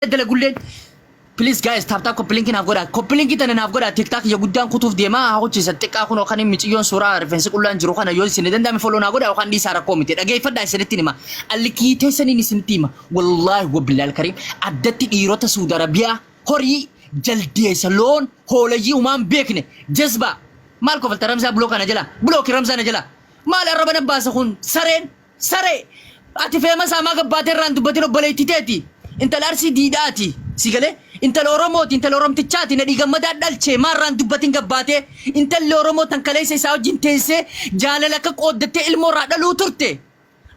Dalagulleen please guys, tap tap, copy link naaf godhaa, copy link tana naaf godhaa. TikTok ya guddaan kutuuf deemaa haa hojjechiisa xiqqaa kunoo kan miciyyoon suuraa rifeensi qullaan jiru kana yoo isin danda'ame follow naa godhaa yookaan dhiisaa, rakkoo miti. Dhageeffadhaa, isinitti hima, allikii teessaniin isinitti hima. Wallaahi wabillaal kariim, addatti dhiirota Saudi Arabiyaa, horii jaldeessa, loon, hoolayyii umaan beekne, jazbaa. Maal kofalta? Ramzaa block kana jala, block Ramzaa na jala. Maal arraba na baasa kun sareen? Saree! Ati famous amaa gabbaatee irraan dubbatin. Obboleettii teeti. Intala Arsii diidhaati. Si galee? Intala Oromooti. Intala Oromtichaati. Nadhii Gammadaa dhalchee maa irraan dubbatin gabbaatee? Intalli Oromoo tan kaleessa isaa wajjin teessee jaalala akka qooddattee ilmoo irraa dhaluu turte.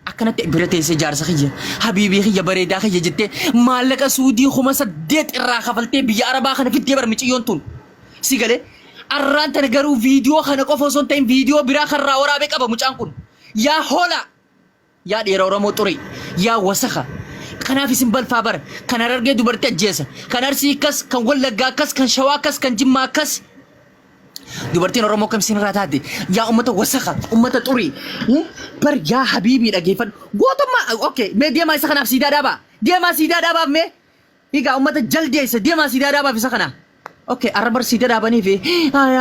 Akkanatti bira teessee jaarsa kiyya, habiibii kiyya, bareedaa kiyya jettee maallaqa suudii 8000 irraa kafaltee biyya Arabaa kana fiddee bara miciyyoon tun. Si galee? Arraan tana garuu viidiyoo kana qofa osoo hin ta'in viidiyoo biraa kan irraa waraabee qaba mucaan kun. Yaa hoolaa! Yaa dhiira Oromoo xurii! Yaa wasaka! Kanaaf isin balfaa bara. Kan Harargee dubartii ajjeesa. Kan Arsii akkas, kan Wallaggaa akkas, kan Shawaa akkas, kan Jimmaa akkas. Dubartiin Oromoo kam isinirraa taate? Yaa ummata wasaka, ummata xurii. Bar yaa habiibii, dhageeffadhu. Gootummaa, okay, mee deemaa isa kanaaf siidaa dhaabaa. Deemaa siidaa dhaabaaf mee. Egaa ummata jaldeessa, deemaa siidaa dhaabaaf isa kana. Okay, arra bar siidaa dhaabanii fi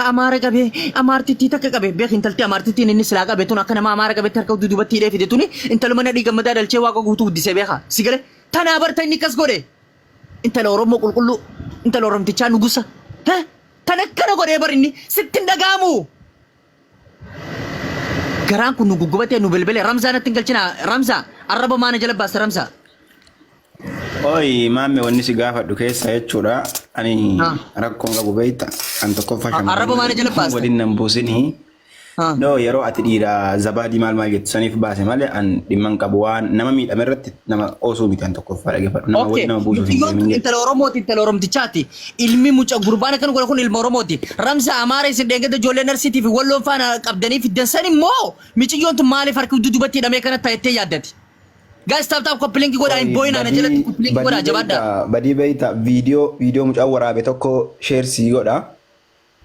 Amaara qabee, Amaartittii takka qabe. Beek, intalti Amaartittiin inni silaa qabe tun akka nama Amaara qabetti harka dudubatti hidhee fide tuni intaluma Nadhii Gammadaa dhalchee Waaqa Guutuu guddisee beeka. Si galee? Tanaa barta inni akkas godhe. Intala Oromoo qulqulluu, intala Oromtichaa nugusa. Tan akkana godhee bar inni sitti hin dhaga'amu. Garaan kun nu guggubatee nu belbele. Ramzaa natti hin galchina. Ramzaa, arraba maana jala baasta, Ramzaa? Oi, maamme, wanni si gaafadhu keessa jechuudha. Ani rakkoon qabu beekta. An tokkoffaa Arraba maana jala baasta? waliin nan buusinii. No, yeroo ati dhiira zabaadii maal maal jettu saniif baase malee an dhimma hin qabu. Waan nama miidhame irratti nama oosuu miti an tokkoffaa, dhaggeeffadhu. Nama waliin nama buusuuf hin Mucayyoon deemin tun jedhe. intala Oromooti, intala Oromtichaati. Ilmi muca gurbaan akkan godhe kun ilma Oromooti. Ramza, Amaara isin dheengadda ijoolleen Arsiitii fi Walloon faana qabdanii fiddan san immoo miciyyoon tun maaliif harki dudubatti hidhamee kana ta'ettee yaaddati? Guys, tap tap, copy link godhaa, hin boo'inaa, na jalatti copy link godhaa, jabaadhaa. Badii beeyta, viidiyoo mucaan waraabe tokko share sii godha.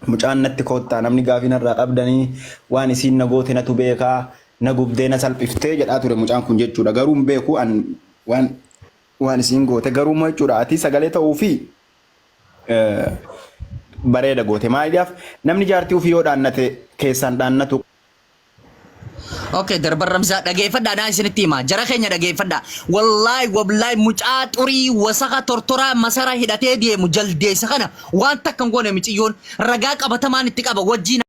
Mucaan natti koottaa, namni gaafii narraa qabdanii, waan isiin na goote natu beekaa, na gubdee na salphiftee jedhaa ture mucaan kun jechuudha. Garuu hin beeku an waan isiin goote. Garuu immoo jechuudha, ati sagalee ta'uu fi bareeda goote. Maaliidhaaf namni jaartii ofii yoo dhaannate keessaan dhaannatu. Okay, darban Ramzaa, dhageeffadhaa, naa isinitti hima. Jara keenya, dhageeffadhaa. Wallaahi wallaahi, mucaa xurii wasaka tortoraa masara hidhatee deemu jaldeessa kana waan takka hin goone miciyyoon. Ragaa qabatamaan itti qaba, wajjiin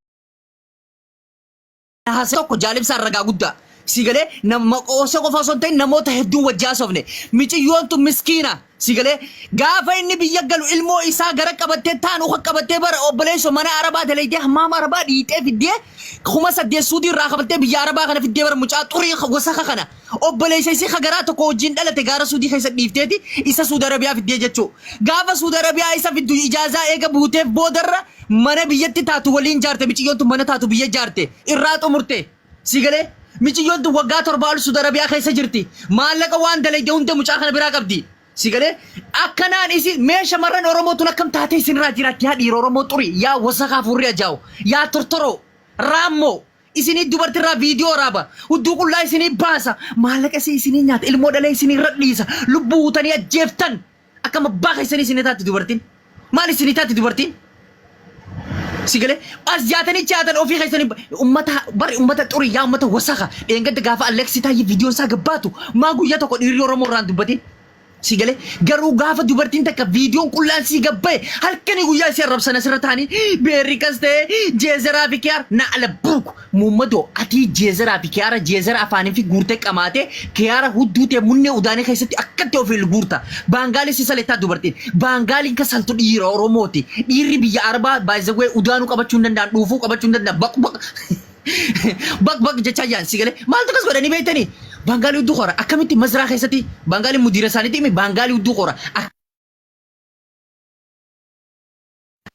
haasa'e tokko jaalibsaan ragaa guddaa. Si galee? Nama qoosee qofa osoo hin ta'in namoota hedduu wajji haasofne. Miciyyoon tun miskiina. Si galee? Gaafa inni biyya galu ilmoo isaa gara qabattee taan uka qabattee bara obboleessoo mana Arabaa dalaydee, hammaama Arabaa dhiixee fiddee, 8000 suudii irraa kafaltee biyya Arabaa kana fiddee bara mucaa xurii wasaka kana. Obboleessa isii ka garaa tokko wajjin dhalate gaara suudii keessa dhiifteeti isa Suudi Arabiyaa fiddee jechuu. Gaafa Suudi Arabiyaa isa fiddu ijaazaa eega buuteef boodarra mana biyyatti taatu waliin jaarte. Miciyyoon tun mana taatu biyya jaarte irraa xumurte. Si galee? Miciyyoon tun waggaa 7 ol Suudi Arabiyaa keessa jirti. Maallaqa waan dalayde hunda mucaa kana biraa qabdi. Si galee? Akkanaan isin mee shamarran Oromoo tun akkam taatee isinirraa jiraatti? Yaa dhiira Oromoo xurii, yaa wasakaa fuurri ajaa'u, yaa tortoroo raammoo, isinii dubartirraa viidiyoo waraaba, hudduu qullaa isinii baasa, maallaqa isii isinii nyaata, ilmoo dhalee isinii irra dhiisa, lubbuu hutanii ajjeeftan. Akkam abbaa keessanii isinii taatti dubartiin? Maal isinii taatti dubartiin? Si galee? As jaatanii jaatan ofii keessanii ummata bari, ummata xurii, yaa ummata wasaka. Dheengadda gaafa Aleksii Taayyee viidiyoon isaa gabbaatu maa guyyaa tokko dhiirri Oromoo irraan dubbatin? Si galee? Garuu gaafa dubartiin takka viidiyoon qullaan sii gabbaye halkanii guyyaa isii arrabsan asirra ta'anii beerri kas ta'e jeezeraa fi kiyaar na ala buuk muummadoo. Atii jeezeraa fi kiyaara, jeezera afaanii fi guurtee qamaatee, kiyaara hudduu ta'e munnee udaanii keessatti akkatti of guurta. Baangaalii si salettaa dubartiin. Baangaaliin ka saltu dhiira Oromooti. Dhiirri biyya Arabaa baay'ee udaanuu qabachuu hin danda'an, dhuufuu qabachuu hin danda'an, baq baq baq baq jechaa jaan. Si galee? Maaltu akkas godhanii beektanii? Baangaalii hudduu qora. Akkamitti mazraa keessatti baangaaliin mudiira isaaniitti himi, baangaalii hudduu qora.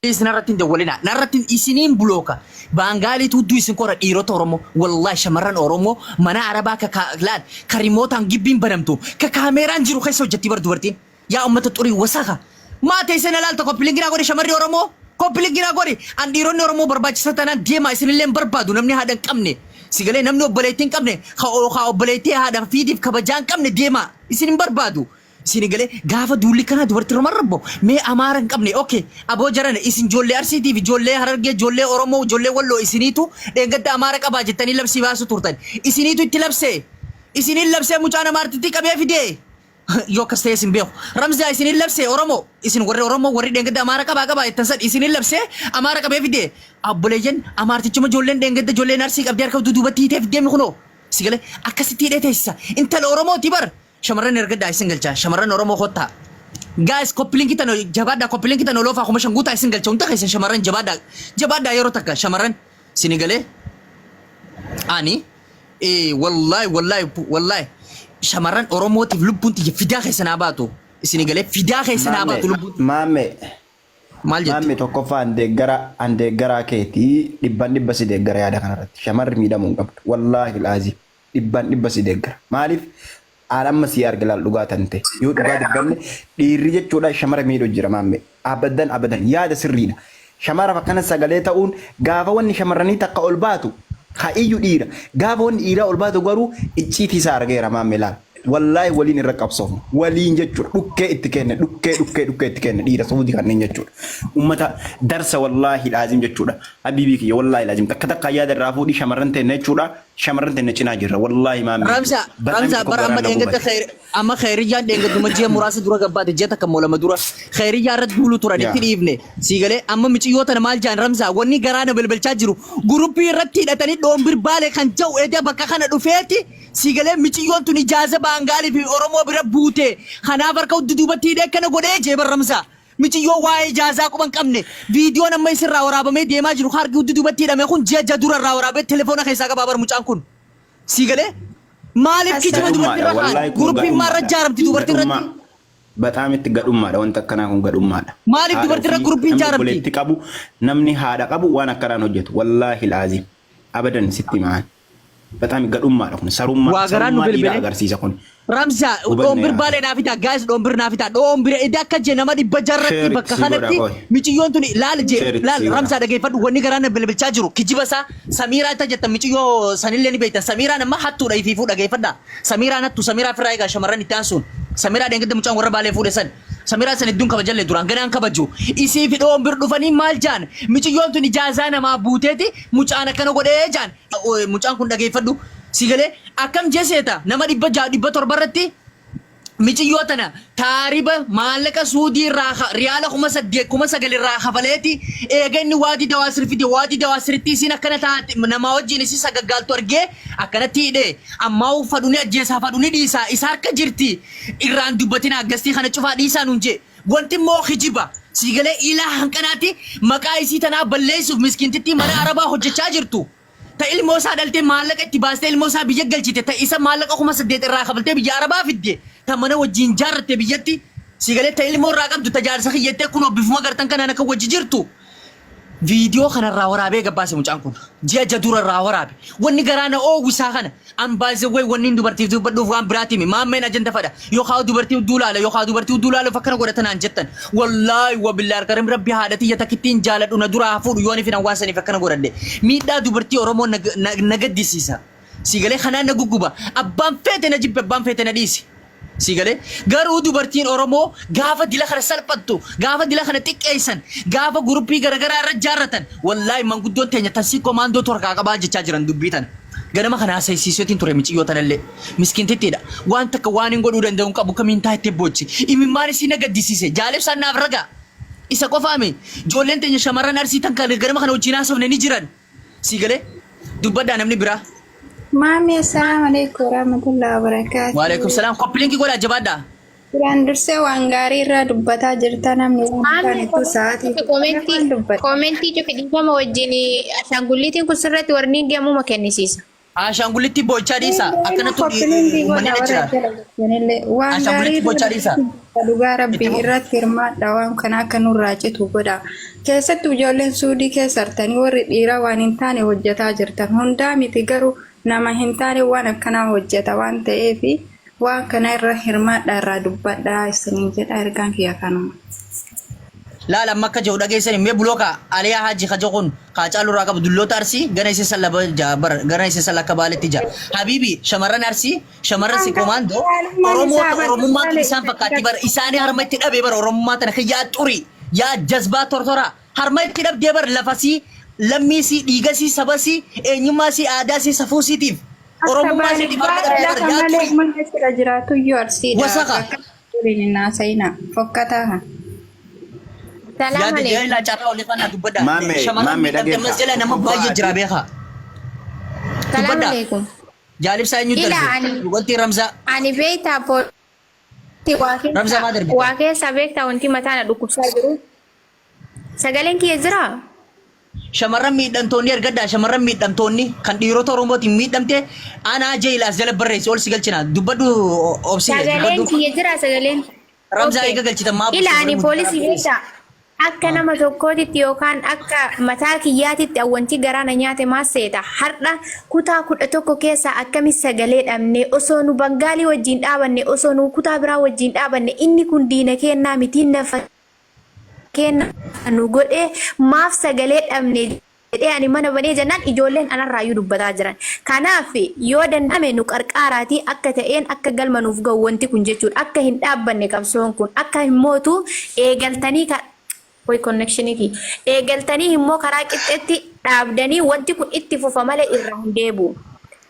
Please, narratti hin dawwalina. Narratti isiniin block. Baangaaliitu hudduu isin qora, dhiirota Oromoo. Wallahi shamarran Oromoo mana Arabaa ka laal ka rimootaan gibbiin banamtu ka kaameeraan jiru keessa hojjetti bar dubartiin. Yaa ummata xurii wasaka. Maa teessee na laalta? Copy link naa godhi, shamarri Oromoo. Copy link naa godhi. An dhiironni Oromoo barbaachisa tanaan deemaa, isinillee hin barbaadu. Namni haadha hin qabne. Si galee? Namni obboleettii hin qabne, ka obboleettii haadha fiitiif kabajaa hin qabne, deemaa. Isin hin barbaadu. Isin galee gaafa duulli kanaa dubartii irra rabbo mee Amaara hin qabne. Okay, aboo jarana, isin ijoollee Arsiitiif, ijoollee Harargee, ijoollee Oromoo, ijoollee Walloo, isiniitu dheengadda Amaara qabaa jettanii labsii baasu turtan. Isiniitu itti labsee, isiniin labsee mucaan Amaartitti qabee fidee yoo akkas ta'es hin beeku. Ramzaa, isiniin labsee Oromoo, isin warri Oromoo, warri dheengadda Amaara qabaa qabaa jettan san, isiniin labsee Amaara qabee fidee. Obboleeyyan, Amaartichuma ijoolleen dheengadda ijoolleen Arsii qabdee harka duubatti hiitee fiddee kunoo si galee akkasitti hidhee teessisa. Intala Oromooti bar. Shamarran ergaddaa isin galcha. Shamarran Oromoo kottaa. Guys, copy link tan jabaadhaa, copy link tan oloofaa 5,000 guutaa isin galcha. Hunda keessan shamarran jabaadhaa. Jabaadhaa yeroo takka shamarran isin galee ani wallaahi, wallaahi, wallaahi, shamarran Oromootiif lubbuun tiyya fidaa keessa naa baatu. Isin galee fidaa keessa naa Maamme, baatu lubbuun. Maamme, Maal jette? Maamme, tokkoffaa an deeggaraa keetii, 100% si deeggara yaada kanarratti. Shamarri miidhamuu hin qabdu. Wallaahi laazim 100% si deeggara. Maaliif aan amma si arge laal dhugaa tante. Yoo dhugaa dubbanne dhiirri jechuudha shamara miidhu jira, maamme. Abadan abadan yaada sirriidha. Shamaraaf akkana sagalee ta'uun gaafa wanni shamarranii takka ol baatu haa iyyu dhiira. Gaafa wanni dhiiraa ol baatu garuu icciitii isaa argeera, maamme, laal. Wallaahi waliin irra qabsoofna. Waliin jechuudha. Dhukkee itti kenne, dhukkee, dhukkee, dhukkee itti kenne dhiira Suudii kanneen jechuudha. Ummata darsa, wallaahi laazim jechuudha. Habiibii kiyya, wallaahi laazim takka takka yaada irraa fuudhii shamarran teenne jechuudha. Shamarran teenne cinaa jirra wallaahi, maamme. Ramza, jechuudha. Ramza, bara amma garaan na dheengadda gubate. khayr amma khayriyyaan dheengadduma ji'a muraasa dura gabbaate, ji'a takka moo lama dura khayriyyaa irratti duulu turan itti dhiifne. Sii galee amma miciyyoo tana maal jaan? Ramza, wanni garaa na belbelchaa jiru guruppii irratti hidhatanii dhoombir baale kan ja'u eda bakka kana dhufeeti. Sii galee miciyyoon tun ijaaza Baangaalii fi Oromoo bira buute, kanaaf harka duubatti hidhee akkana godhee jee bar. Ramza, miciyyoo waa'ee ijaazaa quban qabne, viidiyoon amma isirraa waraabamee deemaa jiru harki huddu duubatti hidhame kun ji'a dura irraa waraabee telefoona keessaa qabaa bar mucaan kun. Sii galee maaliif kijiba dubartii Gadhummaadha irra kaan wallaahi kun guruppiin maarra gadhummaadha. jaaramti dubartii irratti? Gadhummaa. Bataam itti gadhummaadha, wanti akkanaa kun gadhummaadha. Maaliif Haadha dubartii irra ofii guruppiin namni jaaramti? obboleetti qabu, namni haadha qabu waan akkanaan hojjetu, wallaahi laazim abadan sitti maan. Bataam gadhummaadha kun, sarummaa Waa garaan nu sarummaa dhiiraa belbele. agarsiisa kun. Ramza, Hubanne dhoombir yaa. baalee naa fitaa, guys, dhoombir naa fitaa, dhoombir ida akka je nama 600tti Share bakka itti si godha kanatti qoy. miciyyoon tuni laal je Share itti laal si godha. Ramza, dhageeffadhu, wanni garaan na belbelchaa jiru kijiba isaa. Samiiraa itta jettan, miciyyoo sanillee ni beektan. Samiiraan amma hattuudha ifiifuu, dhageeffadha. Samiiraan hattu, Samiiraa firraa eegaa shamarran. Itti aansuun Samiiraa dheengadda mucaan warra baalee fuudhe san, Samiiraa san hedduun kabajallee duraan ganaan kabaju. Isii fi dhoombir dhufanii maal jaan? Miciyyoon tun ijaazaa namaa buuteeti mucaan akkana godhee jaan. Mucaan kun, dhageeffadhu, si galee akkam jee seeta? Nama 600, 700 irratti miciyyoo tana taariba maallaqa Suudii irraa riyaala 8,000, 9,000 irraa kafaleeti. Eega inni waadii dawaa sir fide, waadii dawaa sirritti isiin akkana taate, namaa wajjin isii sagaggaaltu argee akkanatti hidhee ammaa fadhu ni ajjeesaa, fadhu ni dhiisaa, isa harka jirti, irraan dubbatina, aggastii kana cufaa dhiisaa nuun jee. Wanti immoo kijiba. Si galee ilaa hanqanaatti maqaa isii tanaa balleessuuf miskiintittii mana Arabaa hojjechaa jirtu. Ta ilmoo isaa dhaltee maallaqa itti baastee ilmoo isaa biyya galchite, ta isa maallaqa 8,000 irraa kafaltee biyya Arabaa fidde, ta mana wajjin jaarratte biyyatti. Si galee ta ilmoo irraa qabdu, ta jaarsa kiyyattee kunoo bifuma gartan kanaan akka wajji jirtu. Viidiyoo kanarraa waraabee gabbaase mucaan kun. Ji'a dura irraa waraabe. Wanni garaa na oowwisaa kana. An baay'ee way wanni hin dubartiif dubbadhuuf waan biraati himi. Maammeen ajanda fadha. Yookaan dubartii hudduu laala, yookaan dubartii hudduu laaluuf akkana godhatanaan jettan. Wallaahi wabillaa harkarim, rabbi haadha tiyya takkittiin jaaladhu na duraa haa fuudhu yoon ifin waan saniif akkana godhadhe. Miidhaa dubartii Oromoo na gaddisiisa. Si galee kanaan na gugguba. Abbaan feete na jibbe, abbaan feete na dhiisi. Si galee garuu dubartiin Oromoo gaafa dila kana salphattu, gaafa dila kana xiqqeessan, gaafa guruppii garaagaraa irra jaarratan, wallaahi manguddoon teenya tansii komaandoo torkaa qabaa jechaa jiran dubbii tana. Ganama kana haasaysiiseetiin ture miciyyoo tanallee. Miskiintittiidha. Waan takka waan hin godhuu danda'u hin qabu, kamiin taa itti boochi. Imimmaan isii na gaddisiise. Jaalibsaan naaf ragaa. Isa qofaami. Ijoolleen teenya shamarran Arsii tan kan ganama kana wajjin haasofne ni jiran. Si galee dubbadhaa namni biraa. Maami, assalaamu alaikum warahmatullahi wabarakatuh. Waalaikum salaam. Copy link godhaa, jabaadhaa. Duraan dursee waan gaarii irraa dubbataa jirta, namni waan Maamni taanetu sa'aatii comment waan dubbata. Comment cufi, dhiifama wajjin, ashaangulliitiin kun sirratti warning ammuma kennisiisa. Ashaangullitti bochaa dhiisaa. Akkanattu Copy link uummanni godha na warra jira. jala jirtanillee waan gaarii Ashaangullitti bochaa dhiisaa. irraa dhugaa rabbii Itti fufi. irratti hirmaadha, waan kana akka nurraa citu godha. Keessattuu ijoolleen Suudii keessa artanii warri dhiiraa waan hin taane hojjetaa jirtan, hundaa miti garuu nama hin taane waan akkanaa hojjeta waan ta'eef waan kana irra hirmaadha, irraa dubbadha isiniin jedha, ergaan kiyya kanuma. Laal amma akka jiru dhageessani mee bulooka Aliyaa Haji ka kun ka Hacaaluu irraa qabu dulloota Arsii gana isin san laba ja bar gana isin san lakka baaletti ja. Habibi shamarran Arsii shamarran si komaandoo Oromoota Oromummaa tun isaan fakkaatti bar isaanii harma itti dhabee bar Oromummaa tana kiyyaa xurii yaa jazbaa tortoraa harma itti dhabdee bar lafasii lammiisii dhiigasii sabasii eenyummaasii aadaasii safuusiitiif Akka Oromummaa isiitiif harma baale dhabdee bar lafa yaa malee xurii mana fira jiraatu iyyuu Arsiidha. Wasaka. Bakka waliin hin haasa'ina. Fokkataa kan. Salaam Yaada alaikum. jaayilaa carraa olii kana dubbadha. Maammee, Shamarran maammee miidhamte ammas dhageessa. jala nama Tokkoffaa baay'ee jira ati beekaa. Salaam Dubbadha. alaikum. Jaalibsaa eenyu Ila darbe? ani Wanti Ramzaa. ani beektaa poolii waa Ramzaa keessa maa darbita? waa keessa beektaa wanti mataa na dhukkubsaa jiru. Sagaleen kiyya jiraa? Shamarran miidhamtoonni ergadhaa shamarran miidhamtoonni kan dhiirota Oromootiin miidhamte anaa jeeyila as jala barreessi ol si galchina dubbadhu obsii Sagaleen dubbadhu. kiyya jiraa sagaleen? Ramzaa Okay. eega galchitan maa Ila buusa warri ani muddaa poolisii beektaa akka nama tokkootitti yookaan akka mataa kiyyaatitti wanti garaa na nyaate maal seeta har'a kutaa 11 keessaa akkami sagalee dhabne osoo nu bangaalii wajjin dhaabanne osoo nu kutaa biraa wajjin dhaabanne inni kun diina keennaa miti nafa keenna nu godhe maaf sagalee dhabne jedhee ani mana banee jennaan ijoolleen anarraayyuu dubbataa jiran. Kanaaf yoo danda'ame nu qarqaaraatii akka ta'een akka galma nuuf ga'u wanti kun jechuudha. Akka hin dhaabbanne qabsoon kun akka hin mootu eegaltanii ka way connection kiyya eegaltanii immoo karaa qixxeetti dhaabdanii wanti kun itti fufa malee irraa hin deebi'u.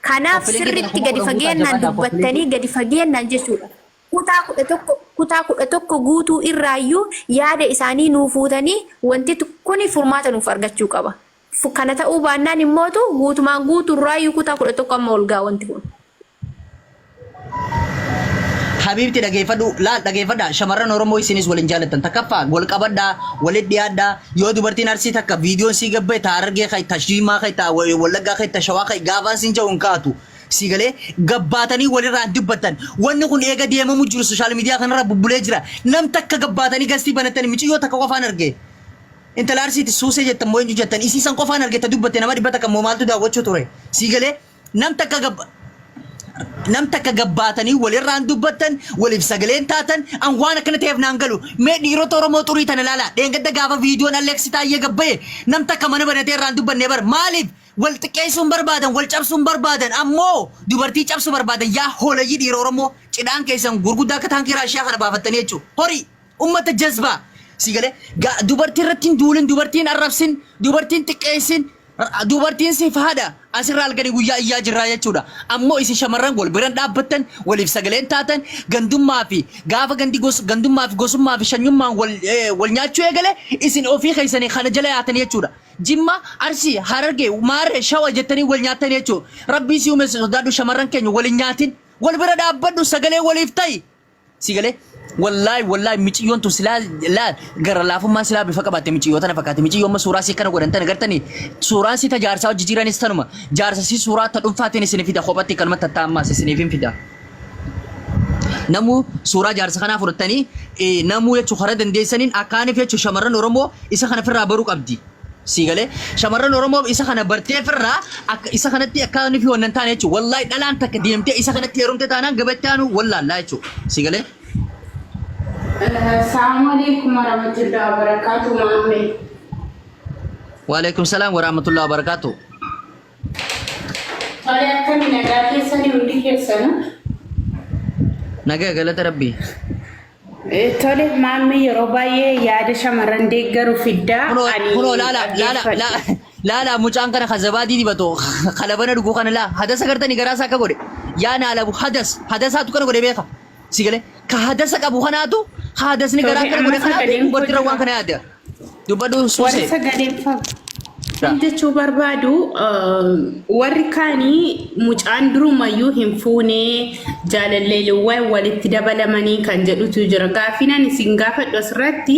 Kanaaf Koppilinkii tana sirriitti kuma gadi kudhan guutaa fageennaan jabaadhaa koppilinkii. dubbattanii gadi fageennaan jechuudha. Kutaa 11 kutaa 11 guutuu irraayyuu yaada isaanii nuu fuutanii wanti kuni furmaata nuuf argachuu qaba. Kana ta'uu baannaan immootu guutumaan guuturraayyuu kutaa 11 amma ol ga'a wanti kun. Habiibti dhageeffadhu laal dhageeffadha shamarran Oromoo isinis waliin jaalattan takkaffaa wal qabadhaa walit dhiyaadhaa yoo dubartiin Arsii takka viidiyoon sii gabbaye ta Harargee kai ta Jimmaa kai ta Wallaggaa kai ta Shawaa kai gaafaan siin ja'u hin kaatu Sii galee gabbaatanii walirraa hin dubbattan. Wanni kun eega deemamu jiru social media kanarra bubbulee jira. Nam takka gabbaatanii gastii banattani miciyyoo takka qofaan arge. Intala Arsiiti suusee jettan moo eenyu jettan isii san qofaan arge ta dubbatte nama 100 moo maaltu daawwachuu ture. Sii galee nam takka gab nam takka gabbaatanii walirraa hin dubbattan waliif sagaleen taatan an waan akkana ta'eef naan galu mee dhiirota Oromoo xurii tana ilaalaa dheengadda gaafa viidiyoon Aleeksi Taayyee gabbaye nam takka mana banatee irraa hin dubbanne bar maaliif Wal xiqqeessuu hin barbaadan, wal cabsuu hin barbaadan, ammoo dubartii cabsuu barbaadan. Yaa hoolayyii dhiira Oromoo, cidhaan keessan gurguddaa akka taankii Raashiyaa kana baafattanii jechuudha. Horii! Ummata jazbaa! Si galee? Ga- Dubartii irratti hin duulin, dubartii hin arrabsin, dubartii hin xiqqeessin, dubartiin siif haadha. Asirraa halkanii guyyaa iyyaa jirraa jechuudha. Ammoo isin shamarran wal biran dhaabbattan, waliif sagaleen taatan, gandummaa fi gaafa gandi gos, gandummaa fi gosummaa fi shanyummaan wal, eh, wal nyaachuu eegale, isin ofii keessanii kana jala yaatanii jechuudha. Jimma, Arsii, Harargee, Maarree, Shawa jettanii wal nyaattanii jechuudha. Rabbii si uume sodaadhu shamarran keenya wal hin nyaatin. Wal bira dhaabbadhu sagalee waliif ta'i. Si galee wallaahi wallaahi miciyyoon tun silaa laal gara laafummaan silaa bifa qabaatte miciyyoo tana fakkaate miciyyoo amma suuraa sii kana godhan tana gartanii suuraan sii ta jaarsaa hojii jiranis tanuma jaarsa sii suuraa ta dhuunfaatiin isin fida kophatti kanuma tattaa ammaas isiniif hin fida. Namuu suuraa jaarsa kanaa fudhattanii namuu jechuun karaa dandeessaniin akkaaniif jechuun shamarran Oromoo isa kana firraa baruu qabdi. Sii galee shamarran Oromoo isa kana bartee firraa akka isa kanatti akkaaniif wannan taane jechuun wallaahi dhalaan takka deemtee isa kanatti heerumte taanaan gabatti aanu wallaallaa jechuun sii galee. Assalamu alaikum warahmatullahi wabarakatuh maammee. Waalaikum salaam warahmatullahi wabarakatuh. Tole akkami nagaa keessanii hundi keessanuu. Nagaa galata rabbii. Tole maammee yeroo baay'ee yaada shamarran deeggaru fiddaa Kunoo ani kunoo laala laala dhaggeeffadhe. laala laala mucaan kana kazabaadii dibatu kalabana dhuguu kana laa hadasa gartanii garaa isaa akka godhe yaa naalabu hadas hadasaatu kana godhe beeka si galee ka hadasa qabu kanaatu ka hadasni garaa Tole kana amma godhe kanaatu sagaleen koo dubartiirra jira. waan kana yaada dubbadhu Warri suusee. sagaleen fa Maal jechuu barbaadu warri kaanii mucaan durumayyuu hin fuunee jaalalleewwan walitti dabalamanii kan jedhutu jira. Gaaffiin ani isin gaafadhu asirratti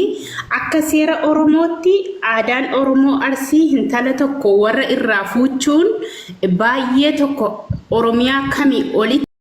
akka seera Oromootti aadaan Oromoo Arsii intala tokko warra irraa fuuchuun baay'ee tokko Oromiyaa kamii olitti.